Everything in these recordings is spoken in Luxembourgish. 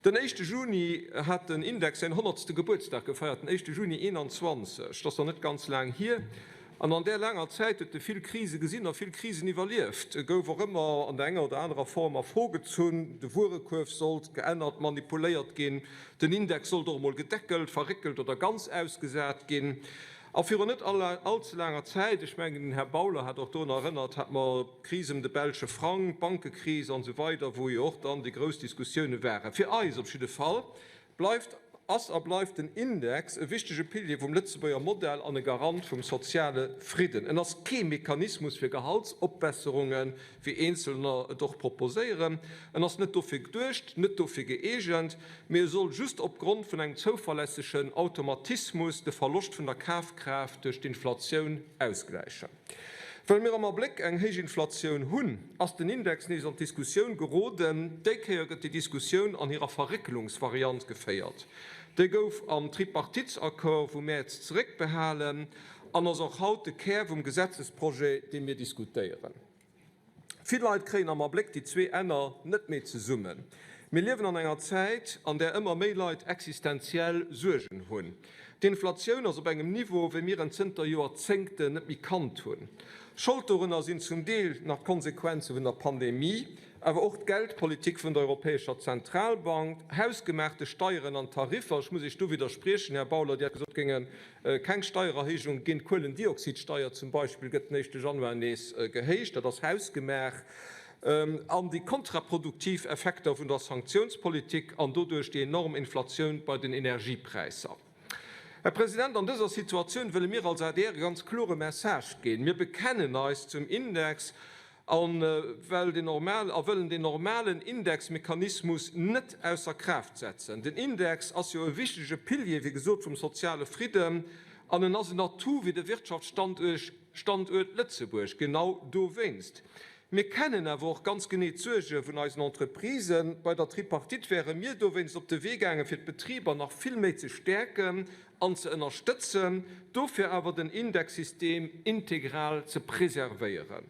Den éischte Juni hat den Index säin honnertste Gebuertsdag gefeiert, den éischte Juni 21. Dat ass nach net ganz laang hier. An an där laanger Zäit huet e vill Krise gesinn a vill Krisen iwwerlieft. E gouf och ëmmer an der enger oder anerer Form a Fro gezunn. De Wuerekuerf sollt geännert, manipuléiert ginn. Den Index sollt och emol gedeckelt, verréckelt oder ganz ausgesat ginn. A virun net all ze laanger Zäit, ech mengen, den Här Bauler hat och dorun erënnert, hat mer d'Kris ëm de belsche Frang, d'Bankekris an esou weider, wou jo och dann déi grouss Diskussioune waren. Fir eis op jidde Fall bleift, ass a bleift den Index e wichtege Pilier vum Lëtzebuerger Modell an e Garant vum soziale Fridden. En ass kee Mechanismus fir Gehaltsopbesserungen, wéi Eenzelner et och proposéieren. En ass net dofir geduecht, net dofir gëeegent, mee e soll just opgrond vun engem zouverlässegen Automatismus de Verloscht vun der Kafkraaft duerch d'Inflatioun ausgläichen. Well mir am Abléck eng héich Inflatioun hunn, ass den Index nees an d'Diskussioun geroden. Déi Kéier gëtt déi Diskussioun an hirer Verréckelungsvariant geféiert. Déi gouf am Tripartitesaccord vum Mäerz zeréckbehalen an ass och haut de Kär vum Gesetzesprojet, dee mir diskutéieren. Vill Leit kréien am Abléck déi zwee Enner net méi zesummen. Mir liewen an enger Zäit, an där ëmmer méi Leit existenziell Suergen hunn. D'Inflatioun ass op engem Niveau, wéi mir en zënter Joerzéngten net méi kannt hunn. Schold dorunner sinn zum Deel nach d'Konsequenze vun der Pandemie, awer och d'Geldpolitik vun der Europäescher Zentralbank, hausgemaachte Steieren an Tariffer. Ech muss Iech do widderspriechen, Här Bauler, Dir hat gesot, et géinge Keng Steiererhéijung ginn. D'Kuelendioxidsteier zum Beispill gëtt den éischte Januar nees gehéicht, dat ass hausgemaach. An déi kontraproduktiv Effekter vun der Sanktiounspolitik an doduerch déi enorm Inflatioun bei den Energiepräisser. Här President, an dëser Situatioun wëlle mir als adr e ganz klore Message ginn, Mir bekennen eis zum Index A well den normal, a wëllen den normalen Indexmechanismus net ausser Kraaft setzen. Den Index ass jo e wichtege Pilier, wéi gesot, vum soziale Fridden an en ass en Atout fir de Wirtschaftsstanduerch Standuert Lëtzebuerg. Genau dowéinst. Mir kennen awer och ganz genee d'Suerge vun eisen Entreprisen. Bei der Tripartite wäre mir dowéinst op de Wee gaangen, fir d'Betriber nach vill méi ze stäerken an ze ënnerstëtzen, dofir awer den Indexsystem integral ze preservéieren.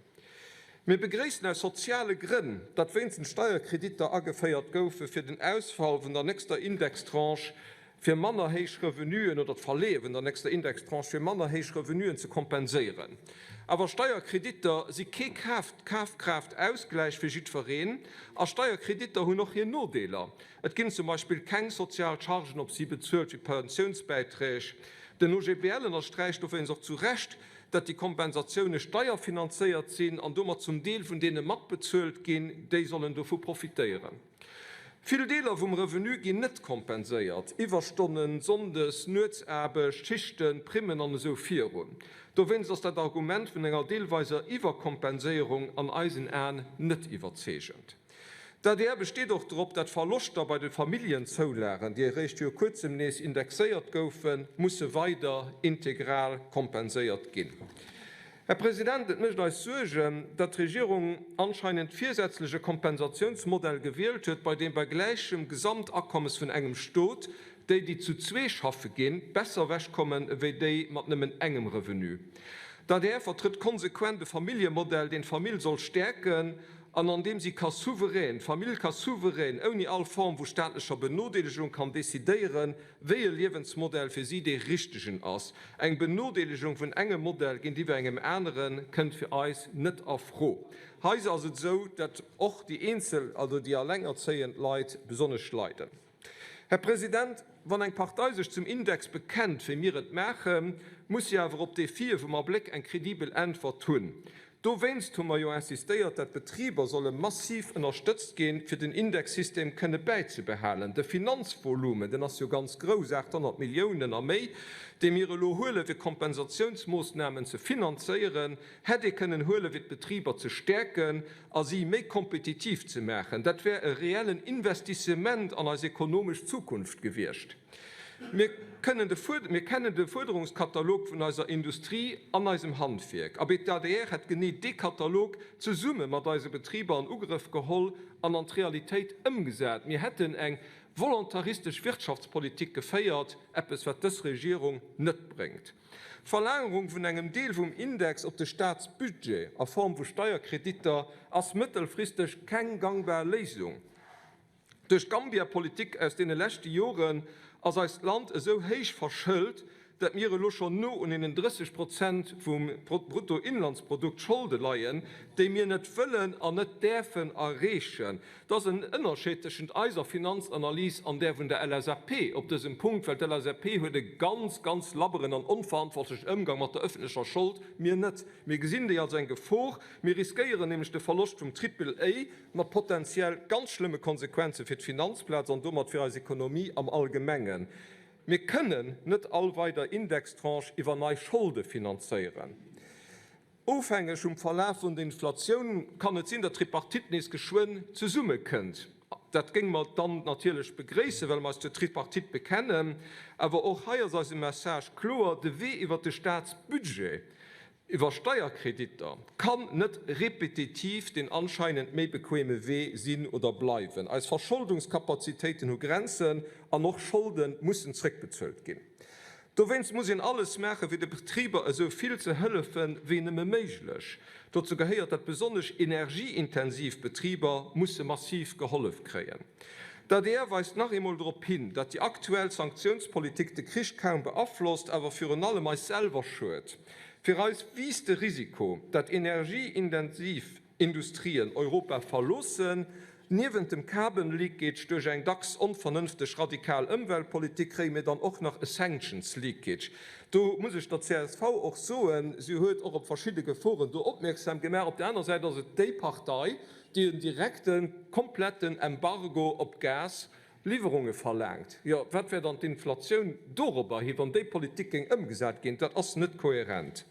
Mir begréissen aus soziale Grënn, datt wéinstens Steierkreditter ageféiert goufe fir den Ausfall vun der nächster Indextranche fir manner héich Revenuen oder d'Verleeë vun der nächster Indextranche fir manner héich Revenuen ze kompenséieren. Awer Steierkreditter si kee Kafkraaft-Ausgläich fir jiddwereen a Steierkreditter hunn och hir Nodeeler. Et ginn zum Beispill keng sozial Chargen op si bezuelt, wéi Pensiounsbäiträg. Den OGBL ënnersträicht dowéinst och zu Recht, datt déi Kompensatioune steierfinanzéiert sinn an domat zum Deel vun deene matbezuelt ginn, déi sollen dovu profitéieren. Vill Deeler vum Revenu ginn net kompenséiert, Iwwerstonnen, Sonndes-, Nuetsaarbecht, Schichten, Primmen an esou virun. Dowéinst ass dat Argument vun enger deelweiser Iwwerkompenséierung an eisen Aen net iwwerzeegend. D'adr besteet och drop, dat Verloschter bei de Familljenzoulagen, déi eréischt viru kuerzem nees indexéiert goufen, musse weider integral kompenséiert ginn. Här President, et mécht eis Suergen, datt d'Regierung anscheinend virsätzlech e Kompensatiounsmodell gewielt huet, bei deem bei gläichem Gesamtakommes vun engem Stot déi, déi zu zwee schaffe ginn, besser ewechkommen ewéi déi mat nëmmen engem Revenu. D'adr vertrëtt konsequent e Familljemodell, deen d'Famill soll stäerken an an deem si ka souverän, d'Famill ka souverän, ouni all Form vu staatlecher Benodeelegung kann decidéieren, wéi e Liewensmodell fir si dee richtegen ass. Eng Benodeelegung vun engem Modell géintiwwer engem anere kënnt fir eis net a Fro. Hei ass et esou, datt och déi eenzel, also déi allengerzéiend Leit besonnesch leiden. Här President, wann eng Partei sech zum Index bekennt, wéi mir et maachen, muss si awer op Defie vum Abléck eng kredibel Äntwert hunn. Dowéinst hu mer jo insistéiert, dat d'Betriber solle massiv ënnerstëtzt ginn, fir den Indexsystem kënne bäizebehalen. De Finanzvolumen, den ass jo ganz grouss, 800 Milliounen a méi, dee mir elo huelen, fir Kompensatiounsmoossnamen ze finanzéieren, hätt ee kënnen huelen, fir d'Betriber ze stäerken a si méi kompetitiv ze maachen. Dat wär e reellen Investissement an eis ekonomesch Zukunft gewiescht. Mir kënnen de Mir kennen de Fuerderungskatalog vun eiser Industrie an eisem Handwierk. Abee, d'ADR hätt genee dee Katalog zesumme mat eise Betriber an Ugrëff geholl an an d'Realitéit ëmgesat. Mir hätten eng volontaristesch Wirtschaftspolitik geféiert, eppes wat dës Regierung net bréngt. D'Verlagerung vun engem Deel vum Index op de Staatsbudget a Form vu Steierkreditter ass mëttelfristeg keng gangbar Léisung. Duerch d'Gambia-Politik aus deene leschte Joren ass eist Land esou héich verschëlt, datt mir elo schonn no un deenen 30 Prozent vum Bruttoinlandsprodukt Scholde leien, déi mir net wëllen an net däerfen erreechen. Et ass en Ënnerscheed tëschent eiser Finanzanalys an där vun der LSAP op dësem Punkt, well d'LSAP huet e ganz, ganz labberen an onverantwortlechen Ëmgang mat der ëffentlecher Schold, mir net. Mir gesinn déi als eng Gefor. Mir riskéieren nämlech de Verloscht vum Triple A mat potenziell ganz schlëmme Konsequenze fir d'Finanzplaz an domat fir eis Ekonomie am Allgemengen. Mir kënnen net all weider Indextranche iwwer nei Scholde finanzéieren. Ofhängeg vum Verlaf vun der Inflatioun kann et sinn, datt d'Tripartite nees geschwënn zesummekënnt. Dat géinge mer dann natierlech begréissen, well mer eis zur Tripartite bekennen. Awer och hei ass eise Message kloer, De Wee iwwert de Staatsbudget, Iwwer Steierkreditter kann net repetitiv deen anscheinend méi bequeme Wee sinn oder bleiwen. Eis Verscholdungskapazitéiten hu Grenzen an och Scholde mussen zréckbezuelt ginn. Dowéinst muss een alles maachen, fir de Betriber esou vill ze hëllefen, wéi nëmme méiglech. Dozou gehéiert, datt besonnesch energieintensiv Betriber musse massiv gehollef kréien. D'adr weist nach eemol drop hin, datt déi aktuell Sanktiounspolitik de Krich kaum beaflosst, awer virun allem eis selwer schued. Fir eis wiisst de Risiko, datt energieintensiv Industrien Europa verloossen. Niewent dem Carbon Leakage duerch eng dacks onvernënfteg radikal Ëmweltpolitik kréie mir dann och nach e Sanctions Leakage. Do muss ech der csv och soen, si huet och op verschidde Geforen do opmierksam gemaach. Op der aner Säit ass et déi Partei, déi en direkten, kompletten Embargo op d'Gasliwwerunge verlaangt. Jo, wat wär dann d'Inflatioun dorobber hi, wann déi Politik géing ëmgesat ginn? Dat ass net kohärent.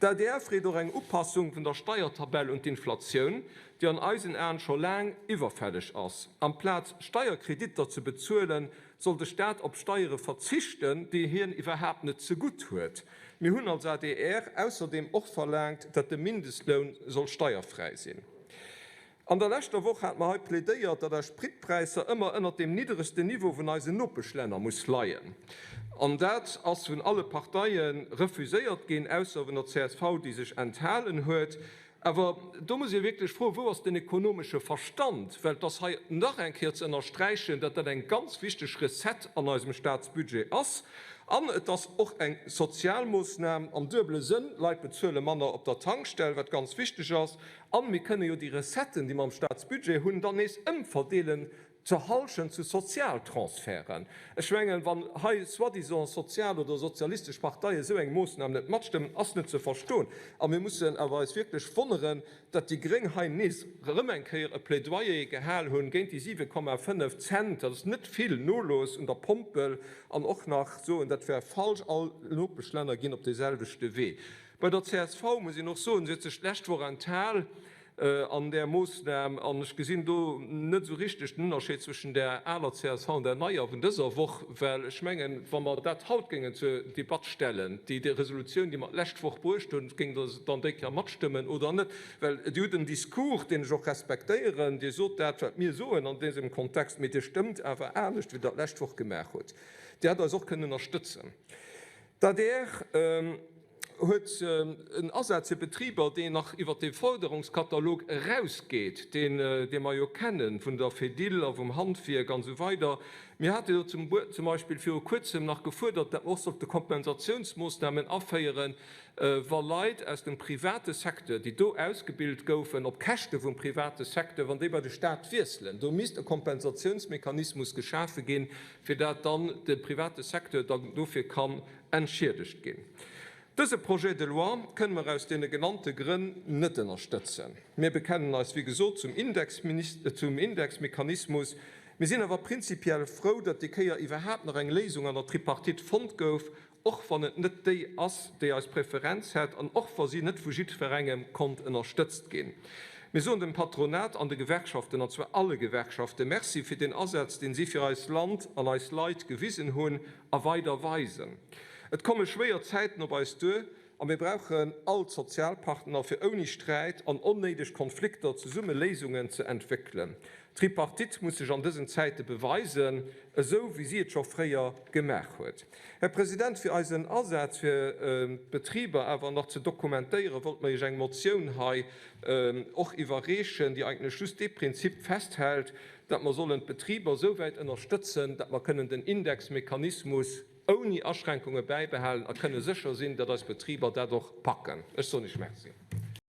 D'adr freet och eng Upassung vun der Steiertabell un d'Inflatioun, déi an eisen Aen scho laang iwwerfälleg ass. Amplaz Steierkreditter ze bezuelen, soll de Staat op Steiere verzichten, déi hien iwwerhaapt net zegutt huet. Mir hunn als adr ausserdeem och verlaangt, datt de Mindestloun soll steierfräi sinn. An der leschter Woch hate mer hei plädéiert, datt eis Spritpräisser ëmmer ënnert deem nidderegsten Niveau vun eisen Nopeschlänner muss leien. An dat ass vun alle Parteie refuséiert ginn, ausser vun der csv, déi sech enthalen huet. Awer do muss ee wierklech froen, Wou ass den ekonomesche Verstand? Well et ass hei nach eng Kéier ze ënnersträichen, datt dat eng ganz wichteg Recette an eisem Staatsbudget ass. An et ass och eng Sozialmoossnam am duebele Sënn, Leit bezuele manner op der Tankstell, wat ganz wichteg ass, an mir kënne jo déi Recetten, déi mer am Staatsbudget hunn, dann nees ëmverdeelen zur Hallschent zu Sozialtransferten. Ech mengen, wann hei soi-disant sozial oder sozialistesch Parteie esou eng Moossnam net matstëmmen, ass net ze verstoen. A mir mussen awer eis wierklech wonneren, datt déi Gréng hei nees erëm eng Kéier e Plädoyer gehal hunn géint déi 7,5 Cent, dat ass net vill, Nolooss un der Pompel an och nach soen, dat wär falsch, all Nopeschlänner ginn op deeselwechte Wee. Bei der csv muss een och soen, si huet sech d'lescht Woch enthal an där Moossnam, an ech gesinn do net esou richteg den Ënnerscheed zwëschen där aler csv an där neier vun dëser Woch, well ech mengen, wa mer dat haut géingen zur Debatt stellen, déi Resolutioun, déi mer d'lescht Woch bruecht hunn, géingt Der se dann déi Kéier matstëmmen oder net? Well Dir hutt en Discours, deen ech och respektéieren, Dir sot dat, wat mir soen an dësem Kontext, mee Dir stëmmt awer anescht, wéi Der d'lescht Woch gemaach hutt. Dir hätt eis och kënnen ënnerstëtzen. D'adr huet en Asaz fir Betriber, deen nach iwwert dee Forderungskatalog erausgeet, deen, dee mer jo kennen, vun der Fedil a vum Handwierk an esou weider. Mir hate jo zum Beispill viru Kuerzem nach gefuerdert, datt mer och sollte Kompensatiounsmoossnamen aféieren, wa Leit aus dem private Secteur, déi do ausgebilt goufen, op Käschte vum private Secteur, wann déi bei de Stat wiesselen. Do misst e Kompensatiounsmechanismus geschafe ginn, fir dat dann de private Secteur dann dofir kann entschiedegt ginn. Dëse Projet de loi kënne mer aus deene genannte Grënn net ënnerstëtzen. Mir bekennen eis, wéi gesot, zum Indexmechanismus. Mir sinn awer prinzipiell frou, datt déi Kéier iwwerhaapt nach eng Léisung an der Tripartite fonnt gouf, och wann et net déi ass, déi eis Preferenz hätt an och wa si net vu jiddwerengem konnt ënnerstëtzt ginn. Mir soen dem Patronat an de Gewerkschaften, an zwar alle Gewerkschaften, Merci fir deen Asaz, deen si fir eist Land an eis Leit gewisen hunn a weider weisen. Et komme schwéier Zäiten op eis duer a mir brauchen all d'Sozialpartner, fir ouni Sträit an onnéideg Konflikter zesumme Léisungen ze entwéckelen. D'Tripartite muss sech an dësen Zäite beweisen, esou wéi si et scho fréier gemaach huet. Här President, fir eisen Asaz fir d'Betriber awer nach ze dokumentéieren, wollt mer Iech eng Motioun hei och iwwerreechen, déi eigentlech just dee Prinzip festhält. datt mer sollen d'Betriber esou wäit ënnerstëtzen, datt mer kënnen den Indexmechanismus ouni Aschränkunge bäibehalen a kënne sécher sinn, datt eis Betriber dat och packen. Ech soen Iech Merci.